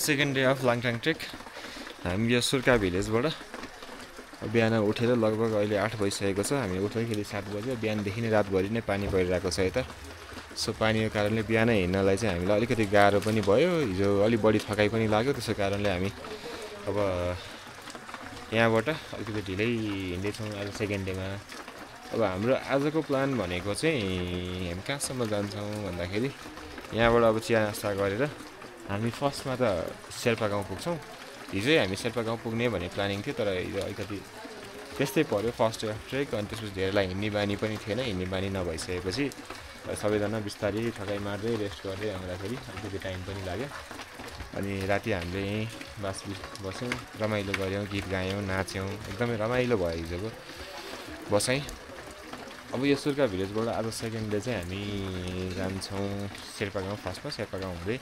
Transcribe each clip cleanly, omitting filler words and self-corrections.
Second day of Langtang trek. हामी यो सुर्का भिलेजबाट बिहान उठेर लगभग अहिले 8 बजिसकेको छ। हामी उठ्दाखेरि 7 बज्यो। बिहानदेखि नै रातभरि नै पानी परिरहेको छ यता। सो पानीको कारणले बिहानै हिँड्नलाई चाहिँ हामीलाई अलिकति गाह्रो पनि भयो। हिजो अलि बढी थकाइ पनि लाग्यो। त्यसै कारणले हामी अब यहाँबाट अलिकति ढिलै हिँड्दैछौँ आज सेकेन्ड डेमा। अब हाम्रो आजको प्लान भनेको चाहिँ हामी कहाँसम्म जान्छौँ भन्दाखेरि यहाँबाट अब चिया नास्ता गरेर हामी फर्स्टमा त शेर्पा गाउँ पुग्छौँ। हिजै हामी शेर्पा गाउँ पुग्ने भन्ने प्लानिङ थियो, तर हिजो अलिकति त्यस्तै पऱ्यो फर्स्ट डे अफ ट्रेक। अनि त्यसपछि धेरैलाई हिँड्ने बानी पनि थिएन। हिँड्ने बानी नभइसकेपछि सबैजना बिस्तारै थकाइ मार्दै रेस्ट गर्दै आउँदाखेरि अलिकति टाइम पनि लाग्यो। अनि राति हामीले यहीँ बस्यौँ, रमाइलो गऱ्यौँ, गीत गायौँ, नाच्यौँ। एकदमै रमाइलो भयो हिजोको बसाइ। अब यो सुर्का भिलेजबाट आज सेकेन्ड डे चाहिँ हामी जान्छौँ शेर्पा गाउँ। फर्स्टमा शेर्पा गाउँ हुँदै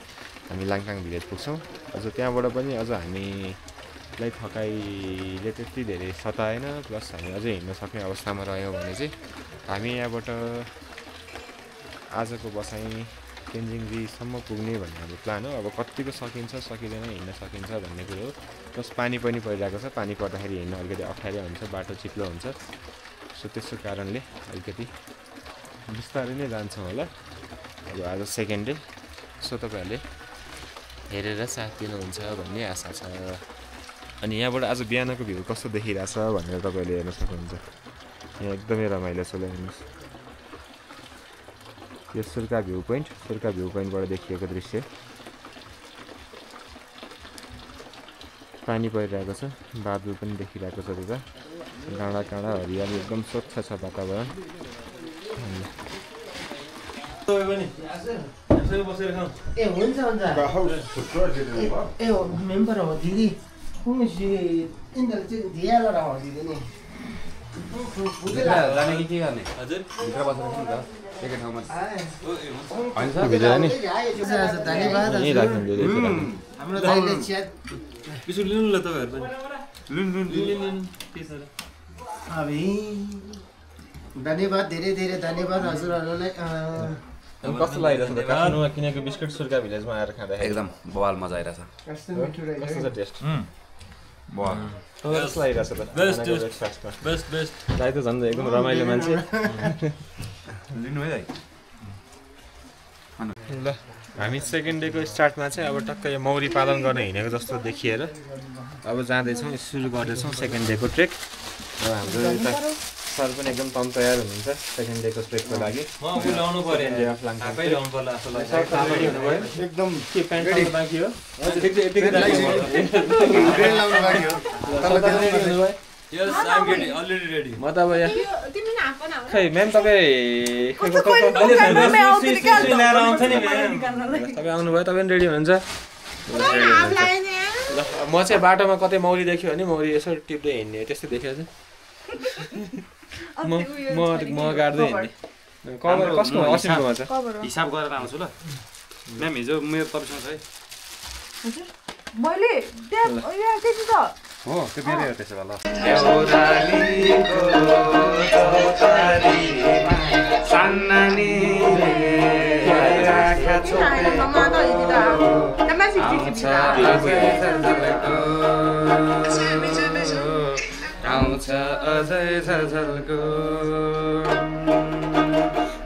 हामी लाङटाङ भिलेज पुग्छौँ। अझ त्यहाँबाट पनि अझ हामीलाई थकाइले त्यति धेरै सताएन, प्लस हामी अझै हिँड्न सक्ने अवस्थामा रह्यौँ भने चाहिँ हामी यहाँबाट आजको बसाइ तेन्जिङजीसम्म पुग्ने भन्ने हाम्रो प्लान हो। अब कतिको सकिन्छ सकिँदैन, हिँड्न सकिन्छ भन्ने कुरो हो। प्लस पानी पनि परिरहेको छ। पानी पर्दाखेरि हिँड्न अलिकति अप्ठ्यारो हुन्छ, बाटो चिप्लो हुन्छ। सो त्यसको कारणले अलिकति बिस्तारै नै जान्छौँ होला अब आज सेकेन्ड डे। सो तपाईँहरूले हेरेर साथ दिनुहुन्छ भन्ने आशा छ। अनि यहाँबाट आज बिहानको भ्यू कस्तो देखिरहेछ भनेर तपाईँहरूले हेर्न सक्नुहुन्छ। यहाँ एकदमै रमाइलो छ। हेर्नुहोस्, यो सुर्का भ्यू पोइन्टबाट देखिएको दृश्य। पानी परिरहेको छ, बादल पनि देखिरहेको छ त्यता। डाँडा काँडा हरियाली एकदम स्वच्छ छ वातावरण। धन्यवाद, धेरै धेरै धन्यवाद हजुरहरूलाई। कस्तो लागिरहेछ त काठमाडौँमा किनेको बिस्कुट सुर्का भिलेजमा आएर खाँदाखेरि? एकदम बवाल मजा आइरहेछ। कस्तो छ टेस्ट? बवाल। तपाईलाई कस्तो लागिरहेछ त? बेस्ट दाइ त झन् एकदम रमाइलो मान्छे। लिनु है दाइ। ल हामी सेकेन्ड डेको स्टार्टमा चाहिँ अब टक्क यो मौरी पालन गर्न हिँडेको जस्तो देखिएर अब जाँदैछौँ, सुरु गर्दैछौँ सेकेन्ड डेको ट्रेक। अब हाम्रो यता सर पनि एकदम तयार हुनुहुन्छ सेकेन्ड डेको ट्रेकको लागि। एकदम के प्यान्ट लाउनु बाँकी हो? म त अब यहाँ खै म्याम तपाईँ आउनुभयो, तपाईँ पनि रेडी हुनुहुन्छ? ल म चाहिँ बाटोमा कतै मौरी देख्यो भने मौरी यसो टिप्दै हिँड्ने त्यस्तै देखेको छ। म गाड्दै हिँड्ने। कभर कसको असिमकोमा छ? हिसाब गरेर आउँछु ल म्याम। हिजो मेरो तपाईँसँग छ है। मैले त्यति त हो त्यो मेरै हो। त्यसो भए ल आउँछ अझै झलको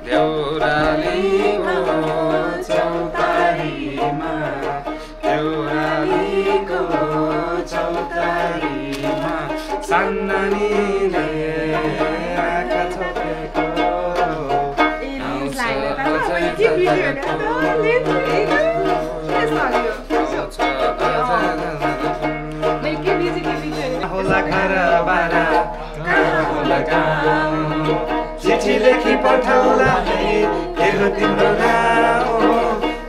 देउरालीको चौतारीमा, देउरालीको चौतारीमा सान्नानीले आँखा छोपेको आउँछ होला घर बारा होला गाउँ, चिठी लेखी पठाउला है के हो तिम्रो नाउँ,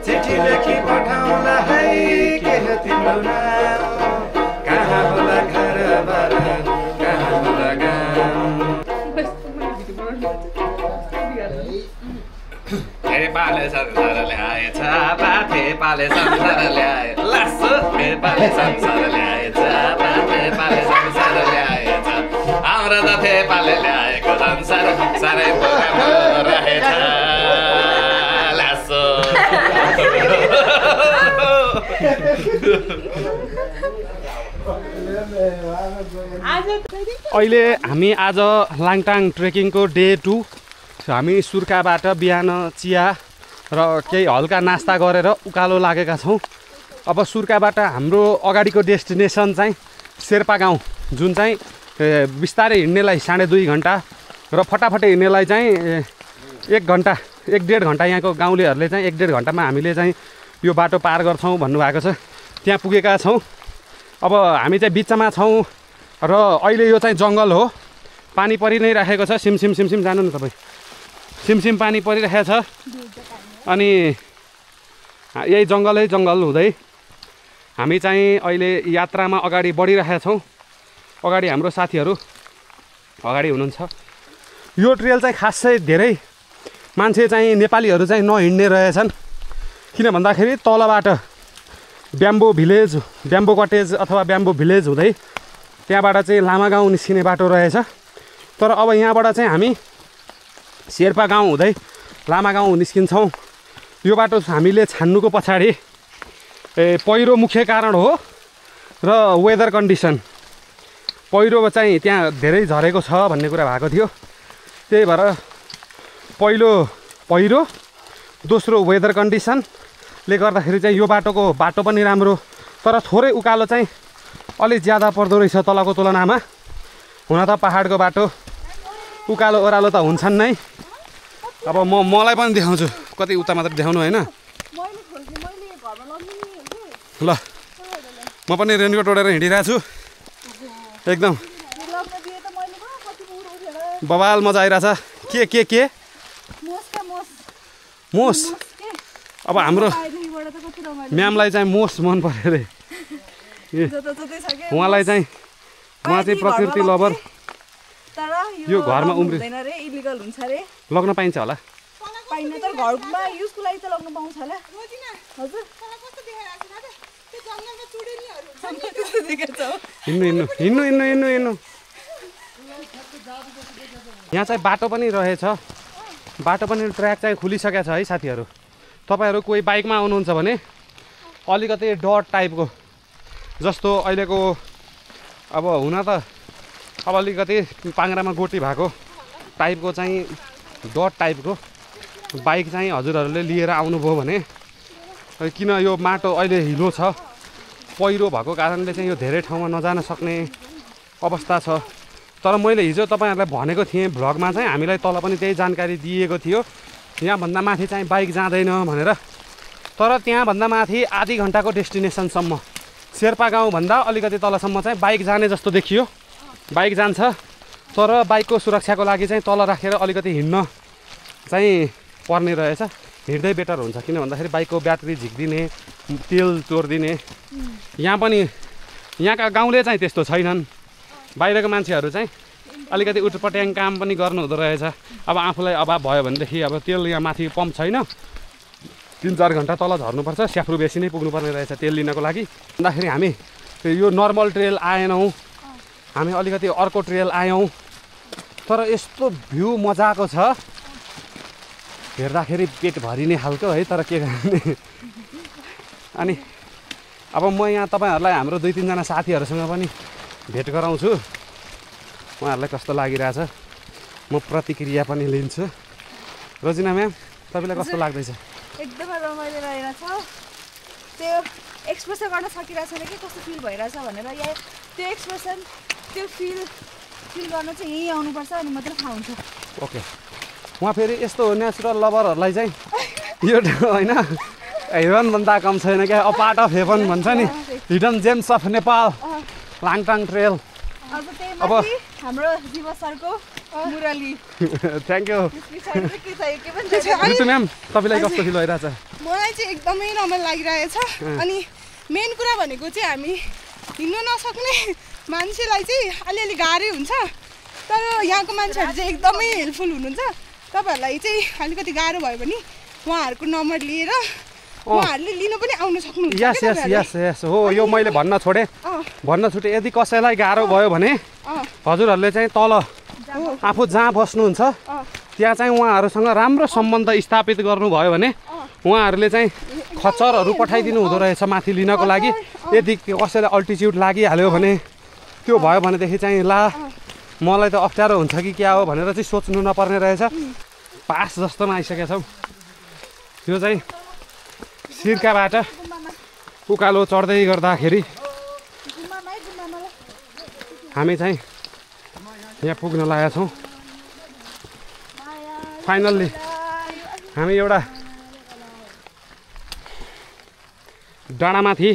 चिठी लेखी पठाउला है के हो तिम्रो नाउँ, कहाँ होला घर बारा कहाँ होला गाउँ। नेपालले संसार ल्याएछ नेपालले संसार ल्याए लासो नेपालले संसार ल्याएछ नेपालले संसार ल्याएछ हाम्रो त नेपालले ल्याएको संसार साह्रै पोखरो रहेछ लासो अहिले हामी आज लाङटाङ ट्रेकिङको डे 2 हामी सुर्खाबाट बिहान चिया र केही हल्का नास्ता गरेर उकालो लागेका छौँ। अब सुर्खाबाट हाम्रो अगाडिको डेस्टिनेसन चाहिँ शेर्पा गाउँ, जुन चाहिँ बिस्तारै हिँड्नेलाई 2.5 घन्टा र फटाफटै हिँड्नेलाई चाहिँ 1 घन्टा 1.5 घन्टा, यहाँको गाउँलेहरूले चाहिँ 1.5 घन्टामा हामीले चाहिँ यो बाटो पार गर्छौँ भन्नुभएको छ। त्यहाँ पुगेका छौँ। अब हामी चाहिँ बिचमा छौँ र अहिले यो चाहिँ जङ्गल हो, पानी परि नै राखेको छ। सिमसिम सिमसिम जानु न तपाईँ, सिमसिम पानी परिरहेको छ। अनि यही जङ्गल हुँदै हामी चाहिँ अहिले यात्रामा अगाडि बढिरहेका छौँ। अगाडि हाम्रो साथीहरू अगाडि हुनुहुन्छ। यो ट्रेल चाहिँ खासै धेरै मान्छे चाहिँ नेपालीहरू चाहिँ नहिँड्ने रहेछन्, किन भन्दाखेरि तलबाट ब्याम्बो कटेज अथवा ब्याम्बो भिलेज हुँदै त्यहाँबाट चाहिँ लामा गाउँ निस्किने बाटो रहेछ। तर अब यहाँबाट चाहिँ हामी शेर्पा गाउँ हुँदै लामा गाउँ निस्किन्छौँ। यो बाटो हामीले छान्नुको पछाडि पहिरो मुख्य कारण हो र वेदर कन्डिसन। पहिरो चाहिँ त्यहाँ धेरै झरेको छ भन्ने कुरा भएको थियो, त्यही भएर पहिरो, दोस्रो वेदर कन्डिसनले गर्दाखेरि चाहिँ यो बाटो पनि राम्रो, तर थोरै उकालो चाहिँ अलिक ज्यादा पर्दो रहेछ तलको तुलनामा। हुन त पहाडको बाटो उकालो ओह्रालो त हुन्छन् नै। अब मलाई पनि देखाउँछु, कति उता मात्र देखाउनु होइन। ल म पनि रेनकोट ओढेर हिँडिरहेको छु, एकदम बवाल मजा आइरहेछ। के मोस, अब हाम्रो म्यामलाई चाहिँ मोस मन पऱ्यो अरे। उहाँ चाहिँ प्रकृति लभर। यो घरमा उम्रिँदैन रे, इलिगल हुन्छ रे। लग्न पाइन्छ होला, पाइन्न तर घरमा युजको लागि त लग्न पाउँछ होला। हजुर हिँड्नु। यहाँ चाहिँ बाटो पनि रहेछ, बाटो पनि ट्र्याक चाहिँ खुलिसकेको छ है साथीहरू। तपाईँहरू कोही बाइकमा आउनुहुन्छ भने अलिकति डट टाइपको, जस्तो अहिलेको अब हुन त अब अलिकति पाङ्रामा गोटी भएको टाइपको चाहिँ डट टाइपको बाइक चाहिँ हजुरहरूले लिएर आउनुभयो भने, किन यो माटो अहिले हिलो छ, पहिरो भएको कारणले चाहिँ यो धेरै ठाउँमा नजान सक्ने अवस्था छ। तर मैले हिजो तपाईँहरूलाई भनेको थिएँ भ्लगमा चाहिँ, हामीलाई तल पनि त्यही जानकारी दिएको थियो, यहाँभन्दा माथि चाहिँ बाइक जाँदैन भनेर। तर त्यहाँभन्दा माथि आधी घन्टाको डेस्टिनेसनसम्म शेर्पा गाउँभन्दा अलिकति तलसम्म चाहिँ बाइक जाने जस्तो देखियो। बाइक जान्छ, तर बाइकको सुरक्षाको लागि चाहिँ तल राखेर अलिकति हिँड्न चाहिँ पर्ने रहेछ। हिँड्दै बेटर हुन्छ, किन भन्दाखेरि बाइकको ब्याट्री झिक्दिने, तेल चोर्दिने। यहाँका गाउँले चाहिँ त्यस्तो छैनन्, बाहिरको मान्छेहरू चाहिँ अलिकति उटपट्याङ काम पनि गर्नु हुँदो रहेछ। अब आफूलाई अभाव भयो भनेदेखि अब तेल यहाँ माथि पम्प छैन, 3-4 घन्टा तल झर्नुपर्छ, स्याफ्रु बेसी नै पुग्नुपर्ने रहेछ तेल लिनको लागि। भन्दाखेरि हामी यो नर्मल ट्रेल आएनौँ, हामी अलिकति अर्को ट्रेल आयौँ। तर यस्तो भ्यू मजाको छ, हेर्दाखेरि पेट भरिने खालको है। तर के गर्ने। अनि अब म यहाँ तपाईँहरूलाई हाम्रो 2-3 जना साथीहरूसँग पनि भेट गराउँछु, उहाँहरूलाई कस्तो लागिरहेछ म प्रतिक्रिया पनि लिन्छु। रोजिना म्याम, तपाईँलाई कस्तो लाग्दैछ? एकदमै रमाइलो रहेछ। त्यो एक्सप्रेस गर्न सकिरहेको छैन कि कस्तो फिल भइरहेछ भनेर, या त्यो एक्सप्रेसन त्यो फिल गर्न चाहिँ यहीँ आउनुपर्छ अनि मात्रै थाहा हुन्छ। ओके, उहाँ फेरि यस्तो नेचुरल लभरहरूलाई चाहिँ यो होइन हेभनभन्दा कम छैन क्या, अ पार्ट अफ हेभन भन्छ नि, hidden gems of Nepal Langtang trail. अब हाम्रो जीव सरको मुरली थ्याङ्क यू। ऋतु म्याम, तपाईँलाई कस्तो फिल भइरहेछ? मलाई चाहिँ एकदमै रमाइलो लागिरहेछ। अनि मेन कुरा भनेको चाहिँ हामी हिँड्नु नसक्ने मान्छेलाई चाहिँ अलिअलि गाह्रै हुन्छ, तर यहाँको मान्छेहरू चाहिँ एकदमै हेल्पफुल हुनुहुन्छ। तपाईँहरूलाई चाहिँ अलिकति गाह्रो भयो भने उहाँहरूको नम्बर लिएर उहाँहरूले लिनु पनि आउनु सक्नुहुन्छ। यस यस यस यस हो, यो मैले भन्न छुटेँ। यदि कसैलाई गाह्रो भयो भने हजुरहरूले चाहिँ तल आफू जहाँ बस्नुहुन्छ त्यहाँ चाहिँ उहाँहरूसँग राम्रो सम्बन्ध स्थापित गर्नुभयो भने उहाँहरूले चाहिँ खच्चरहरू पठाइदिनु हुँदो रहेछ माथि लिनको लागि। यदि कसैलाई अल्टिच्युड लागिहाल्यो भने त्यो भयो भनेदेखि चाहिँ ला मलाई त अप्ठ्यारो हुन्छ कि क्या हो भनेर चाहिँ सोच्नु नपर्ने रहेछ। पास जस्तोमा आइसकेका छौँ। यो चाहिँ सिर्काबाट उकालो चढ्दै गर्दाखेरि हामी चाहिँ यहाँ पुग्न लागेका छौँ। फाइनल्ली हामी एउटा डाँडामाथि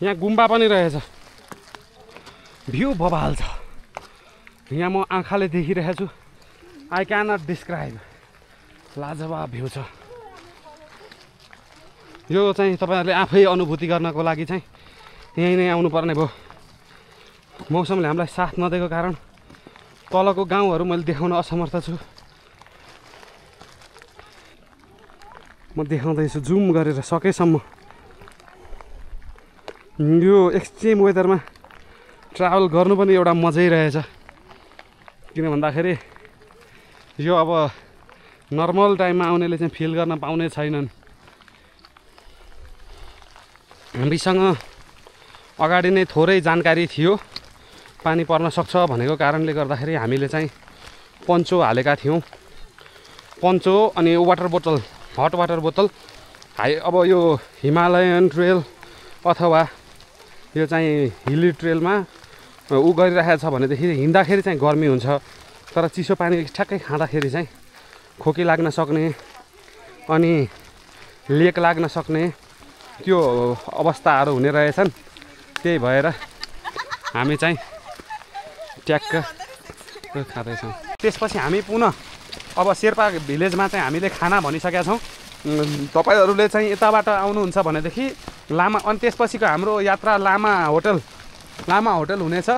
यहाँ गुम्बा पनि रहेछ। भ्यू बबाल छ। यहाँ म आँखाले देखिरहेको छु। I can not describe. लाजवाब भ्यू छ। यो चाहिँ तपाईँहरूले आफै अनुभूति गर्नको लागि चाहिँ यहीँ नै आउनुपर्ने भयो। मौसमले हामीलाई साथ नदिएको कारण तलको गाउँहरू मैले देखाउन असमर्थ छु। म देखाउँदैछु जुम गरेर सकेसम्म। यो एक्सट्रिम वेदरमा ट्राभल गर्नु पनि एउटा मजै रहेछ। किन भन्दाखेरि यो अब नर्मल टाइममा आउनेले चाहिँ फिल गर्न पाउने छैनन्। हामीसँग अगाडि नै थोरै जानकारी थियो पानी पर्न सक्छ भनेको कारणले गर्दाखेरि हामीले चाहिँ पन्चो हालेका थियौँ। पन्चो अनि वाटर बोतल, हट वाटर बोतल। अब यो हिमालयन ट्रेल अथवा यो चाहिँ हिली ट्रेलमा ऊ गरिरहेको छ भनेदेखि हिँड्दाखेरि चाहिँ गर्मी हुन्छ, तर चिसो पानी ठ्याक्कै खाँदाखेरि चाहिँ खोकी लाग्न सक्ने अनि लेक लाग्न सक्ने त्यो अवस्थाहरू हुने रहेछन्। त्यही भएर हामी चाहिँ ट्याक्क खाँदैछौँ। त्यसपछि हामी पुनः अब शेर्पा भिलेजमा चाहिँ हामीले खाना भनिसकेका छौँ। तपाईँहरूले चाहिँ यताबाट आउनुहुन्छ भनेदेखि लामा, अनि त्यसपछिको हाम्रो यात्रा लामा होटल हुनेछ।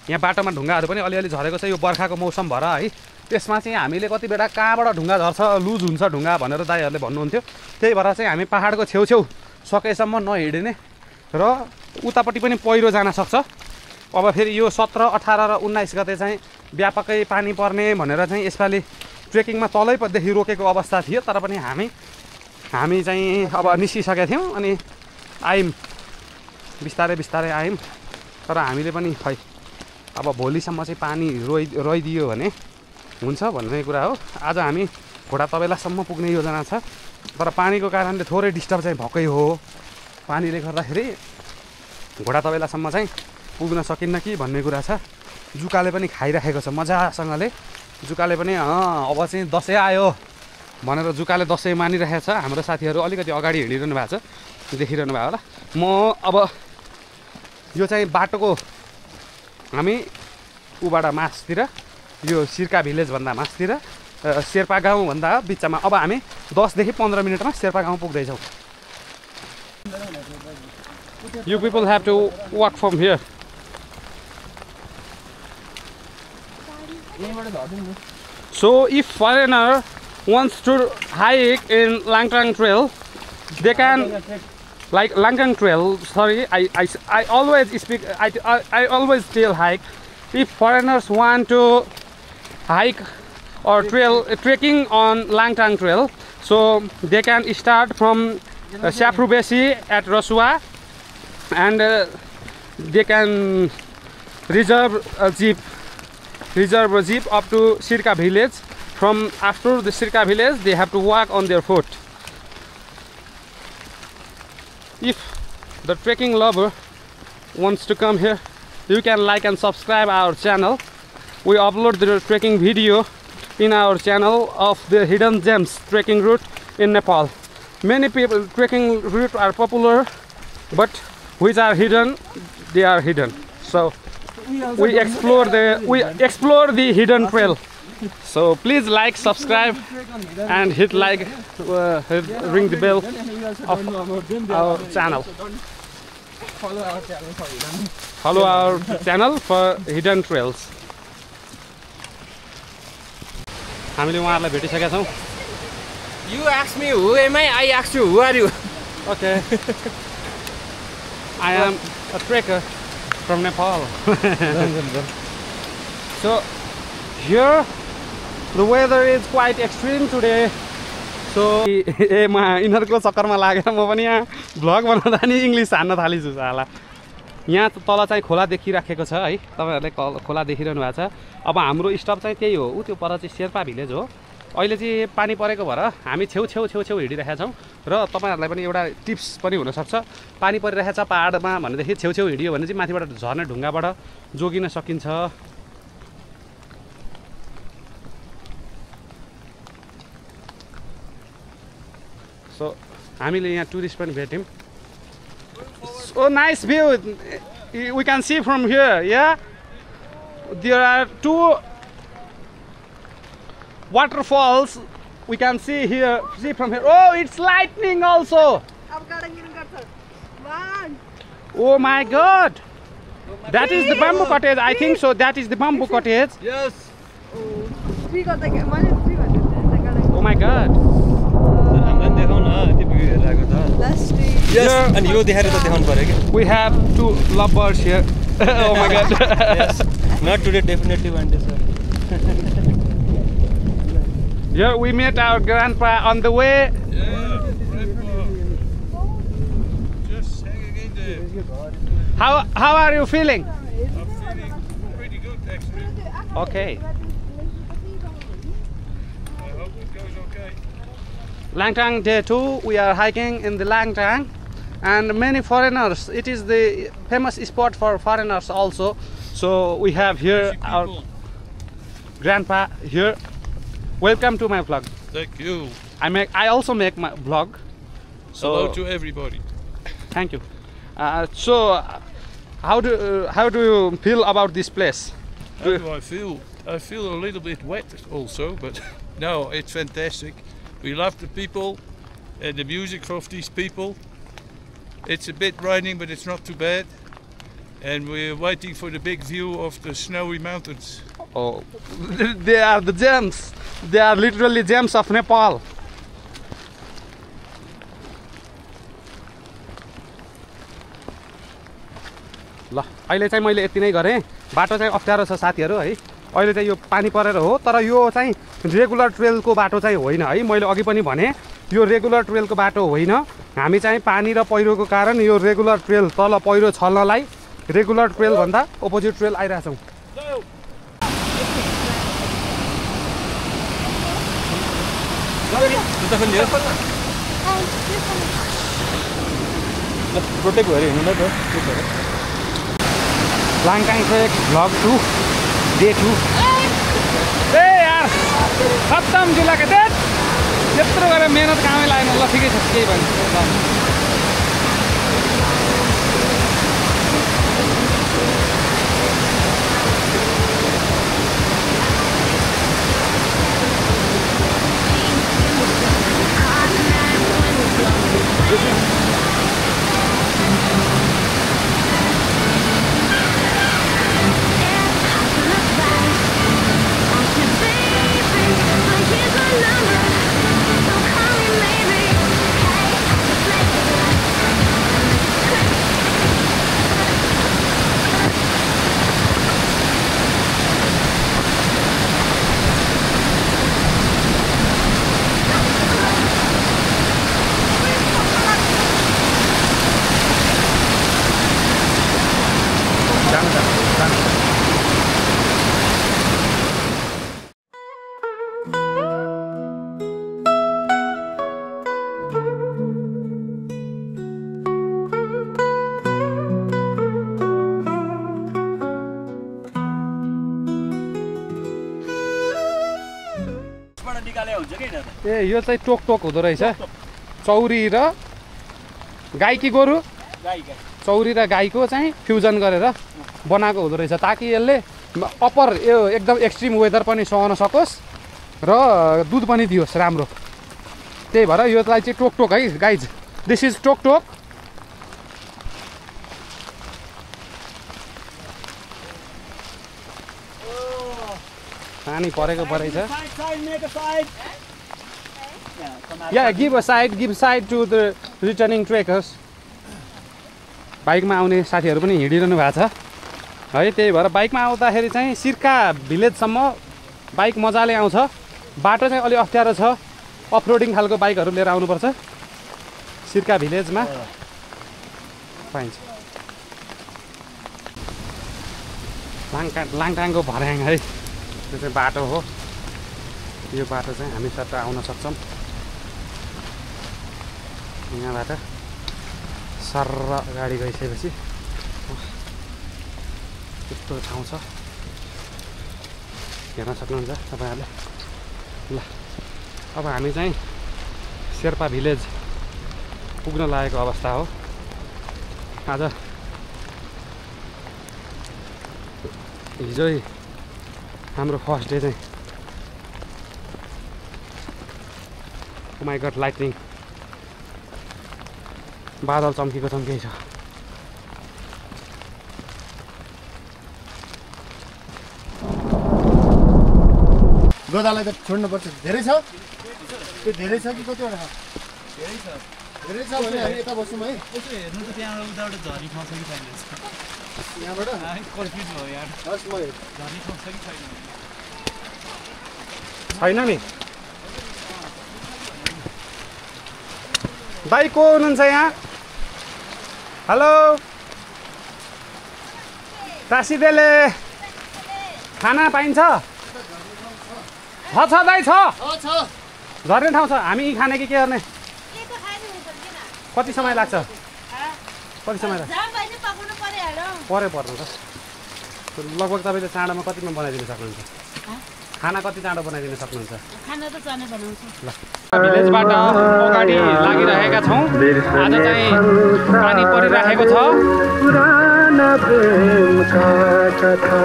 यहाँ बाटोमा ढुङ्गाहरू पनि अलिअलि झरेको छ यो बर्खाको मौसम भएर है। त्यसमा चाहिँ हामीले कति बेला कहाँबाट ढुङ्गा झर्छ, लुज हुन्छ ढुङ्गा भनेर दाइहरूले भन्नुहुन्थ्यो। त्यही भएर चाहिँ हामी पहाडको छेउछेउ सकेसम्म नहिँड्ने र उतापट्टि पनि पहिरो जान सक्छ। अब फेरि यो 17, 18 र 19 गते चाहिँ व्यापकै पानी पर्ने भनेर चाहिँ यसपालि ट्रेकिङमा तलैदेखि रोकेको अवस्था थियो। तर पनि हामी चाहिँ अब निस्किसकेका थियौँ अनि आयौँ, बिस्तारै आयौँ। तर हामीले पनि खै अब भोलिसम्म चाहिँ पानी रोइदियो भने हुन्छ भन्ने कुरा हो। आज हामी घोडा तबेलासम्म पुग्ने योजना छ, तर पानीको कारणले थोरै डिस्टर्ब चाहिँ भएकै हो। पानीले गर्दाखेरि घोडा तबेलासम्म चाहिँ पुग्न सकिन्न कि भन्ने कुरा छ। जुकाले पनि खाइराखेको छ मजासँगले। जुकाले पनि अब चाहिँ दसैँ आयो भनेर जुकाले दसैँ मानिरहेको छ। हाम्रो साथीहरू अलिकति अगाडि हिँडिरहनु भएको छ, देखिरहनु भयो होला। म अब यो चाहिँ बाटोको हामी उबाट मासतिर, यो सिर्का भिलेजभन्दा मासतिर, शेर्पा गाउँभन्दा बिचमा अब हामी 10 देखि 15 मिनटमा शेर्पा गाउँ पुग्दैछौँ। You people have to walk from here. So if foreigner wants to hike in Langtang Trail, they can, like Langtang Trail, sorry, I always speak, I always tell hike. If foreigners want to hike or trekking on Langtang Trail, so they can start from Saprubesi at Rosua, and they can reserve a jeep up to Sirka village. From after the Sirka village, they have to walk on their foot. If the trekking lover wants to come here, you can like and subscribe our channel. We upload the trekking video in our channel of the hidden gems trekking route in Nepal. Many people trekking route are popular, but which are hidden, they are hidden. So we explore the hidden trail. So please like, subscribe, and hit like, ring the bell of our channel. Follow our channel for hidden trails. हामीले उहाँहरूलाई भेटिसकेका छौँ। You ask me who am I ask you who are you? Okay. I am a trekker from Nepal. So here the weather is quite extreme today. So म यिनीहरूको चक्करमा लागेर म पनि यहाँ vlog बनाउँदा नि इङ्ग्लिस हान्न थालिछु साला। यहाँ तल चाहिँ खोला देखिराखेको छ है, तपाईँहरूले खोला देखिरहनु भएको छ। अब हाम्रो स्टप चाहिँ त्यही हो, ऊ त्यो पर चाहिँ शेर्पा भिलेज हो। अहिले चाहिँ पानी परेको भएर हामी छेउ हिँडिरहेका छौँ र तपाईँहरूलाई पनि एउटा टिप्स पनि हुनसक्छ। पानी परिरहेको छ पाहाडमा भनेदेखि छेउ हिँडियो भने चाहिँ माथिबाट झर्ने ढुङ्गाबाट जोगिन सकिन्छ। सो हामीले यहाँ टुरिस्ट पनि भेट्यौँ। So nice view. We can see from here. Yeah, there are 2 waterfalls. We can see here. See from here. Oh, it's lightning also. Oh my God. That is the bamboo cottage. I think so. That is the bamboo cottage. Yes. Oh my God. Yes, and you we have 2 lovebirds here. Oh my God. Yes. Not today, definitely one day, sir. Here we met our grandpa on the way. Yeah, grandpa. Just hanging in there. How are you feeling? I'm feeling pretty good, actually. Okay. I hope it goes okay. Langtang Day 2, we are hiking in the Langtang, and many foreigners. It is the famous spot for foreigners also. So we have here our grandpa here. Welcome to my vlog. Thank you. I also make my vlog. So hello to everybody. Thank you. So how do you feel about this place? How do I feel? I feel a little bit wet also, but no, it's fantastic. We love the people and the music of these people. It's a bit raining, but it's not too bad. And we're waiting for the big view of the snowy mountains. Oh, they are the gems. They are literally gems of Nepal. ल अहिले चाहिँ मैले यति नै गरेँ। बाटो चाहिँ अप्ठ्यारो छ साथीहरू है। अहिले चाहिँ यो पानी परेर हो, तर यो चाहिँ रेगुलर ट्रेलको बाटो चाहिँ होइन है। मैले अघि पनि भने यो रेगुलर ट्रेलको बाटो होइन। हामी चाहिँ पानी र पहिरोको कारण यो रेगुलर ट्रेल तल पहिरो छल्नलाई रेगुलर ट्रेल भन्दा अपोजिट ट्रेल आइरहेछौँ। प्रोटेक्ट भएर हिँड्नु त लाङटाङ ट्रेक भ्लग 2 डे 2। ए यार खत्तम जिल्ला के देख यत्रो गरेर मेहनत कामै लागेन। ल ठिकै छ, केही भएन। ए यो चाहिँ टोक हुँदो रहेछ। चौरी र गाई कि गोरु, चौरी र गाईको चाहिँ फ्युजन गरेर बनाएको हुँदो रहेछ, ताकि यसले अप्पर यो एकदम एक्सट्रिम वेदर पनि सहन सकोस् र दुध पनि दियोस् राम्रो। त्यही भएर योलाई चाहिँ टोक है गाइज। दिस इज टोक। पानी परेको परेछ। Yeah, give side to the returning trekkers. बाइकमा आउने साथीहरू पनि हिँडिरहनु भएको छ है। त्यही भएर बाइकमा आउँदाखेरि चाहिँ सिर्का भिलेजसम्म बाइक मजाले आउँछ। बाटो चाहिँ अलि अप्ठ्यारो छ, अफरोडिङ खालको बाइकहरू लिएर आउनुपर्छ सिर्का भिलेजमा पाइन्छ लाङटाङको भर्याङ है त्यो चाहिँ बाटो हो यो बाटो चाहिँ हामी सट्ट आउन सक्छौँ यहाँबाट सर्र गाडी गइसकेपछि यस्तो ठाउँ छ हेर्न सक्नुहुन्छ तपाईँहरूले ल अब हामी चाहिँ शेर्पा भिलेज पुग्न लागेको अवस्था हो आज हिजै हाम्रो फर्स्ट डे चाहिँ ओ माई गड लाइटनिङ बादल चम्केको चम्कै छ गोदालाई त छोड्नुपर्छ धेरै छ त्यो धेरै छ कि कतिवटा छ धेरै छ भने हामी यता बस्छौँ है हेर्नु त त्यहाँबाट उताबाट झरी खाउँछ कि छैन यहाँबाट कन्फ्युज भयो यहाँ हस् म झरी खाउँछ कि छैन छैन नि भाइ को हुनुहुन्छ यहाँ हेलो टासीदेले खाना पाइन्छ छ दाइ छ झर्ने ठाउँ छ हामी खाने कि के गर्ने कति समय लाग्छ कति समय लाग्छ परे पर्नु त लगभग तपाईँले चाँडोमा कतिमा बनाइदिनु सक्नुहुन्छ खाना कति चाँडो बनाइदिन सक्नुहुन्छ ल भिलेजबाट अगाडि लागिरहेका छौँ आज चाहिँ पानी परिरहेको छ पुराना प्रेमका कथा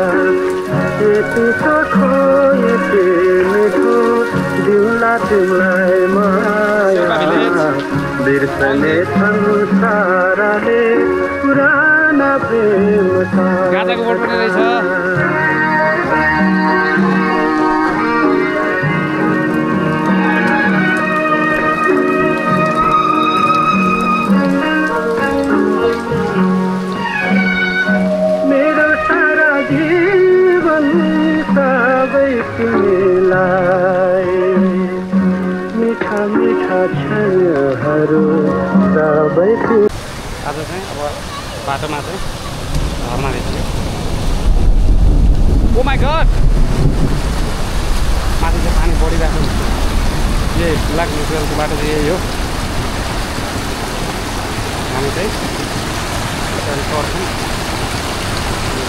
यति सखो यति मिठो दिउला तिमीलाई माया बिर्सने संसारले पुराना प्रेमका गाजाको बोट पनि रहेछ मिठा मिठा क्षणहरू सबै आज चाहिँ अब बाटोमा चाहिँ झर्ना देखियो ओ माई गड माथि चाहिँ पानी बढिरहेको यही ब्ल्याक नेचुरलको बाटो चाहिँ यही हो हामी चाहिँ सर्छौँ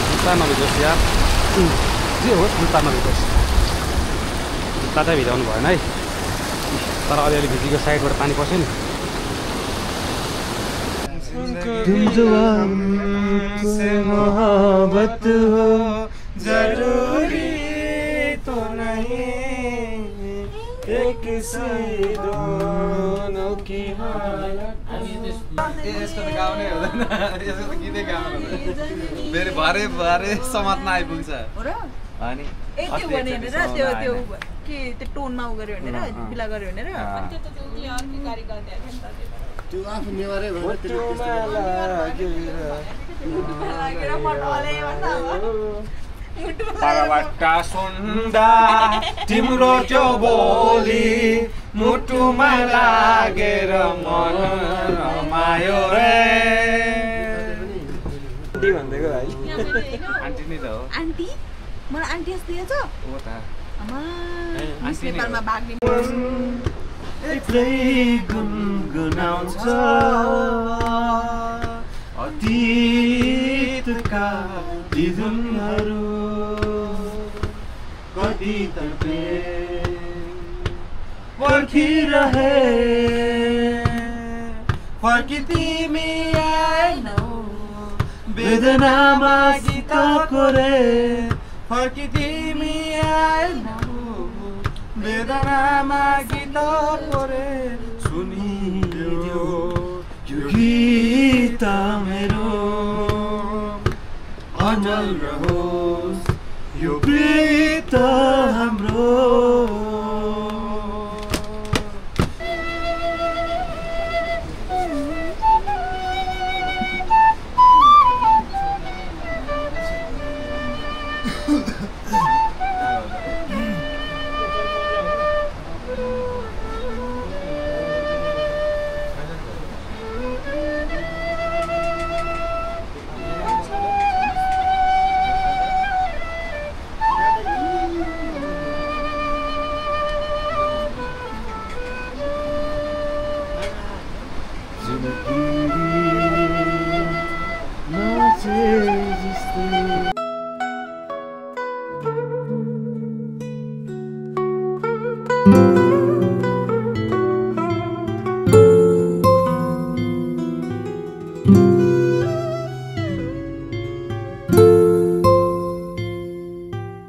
जुत्ता नभिजोस् यार जे होस् जुत्ता नभिजोस् जुत्ता चाहिँ भिजाउनु भएन है तर अलिअलि भिजीको साइडबाट पानी पस्यो नि मोहब्बत हो जरूरी तो नहीं एक से दोनों की यसको त गाउनै हुँदैन यसको त गीतै गाउनु फेरि भरे भरे समात्न आइपुग्छ अनि त्यो भने हेरेर त्यो त्यो के त्यो टोनमा उ गर्यो भनेर बिला गर्यो भनेर त्यो त उसले अर्को गाडी गर्दै थियो नि त त्यो आफू नेवारै भएर परवट्टा सुन्दा तिम्रो त्यो बोली मुटुमा लागेर मन रमायो रे आन्टी भन्दैको भाइ आन्टी नै त हो आन्टी मलाई आन्टी जस्तो छ हो त नेपालमा भाग एक्लै गुनगुनाउँछ अतीतका ती धुनहरू कति त पर्खिरहे फर्की तिमी आएनौ वेदनामा गीत कोरे फर्की तिमी आएनौ वेदनामा गीत कोरे सुनियो यो गीत मेरो अनल रहोस् यो प्रीत हाम्रो झिलिकी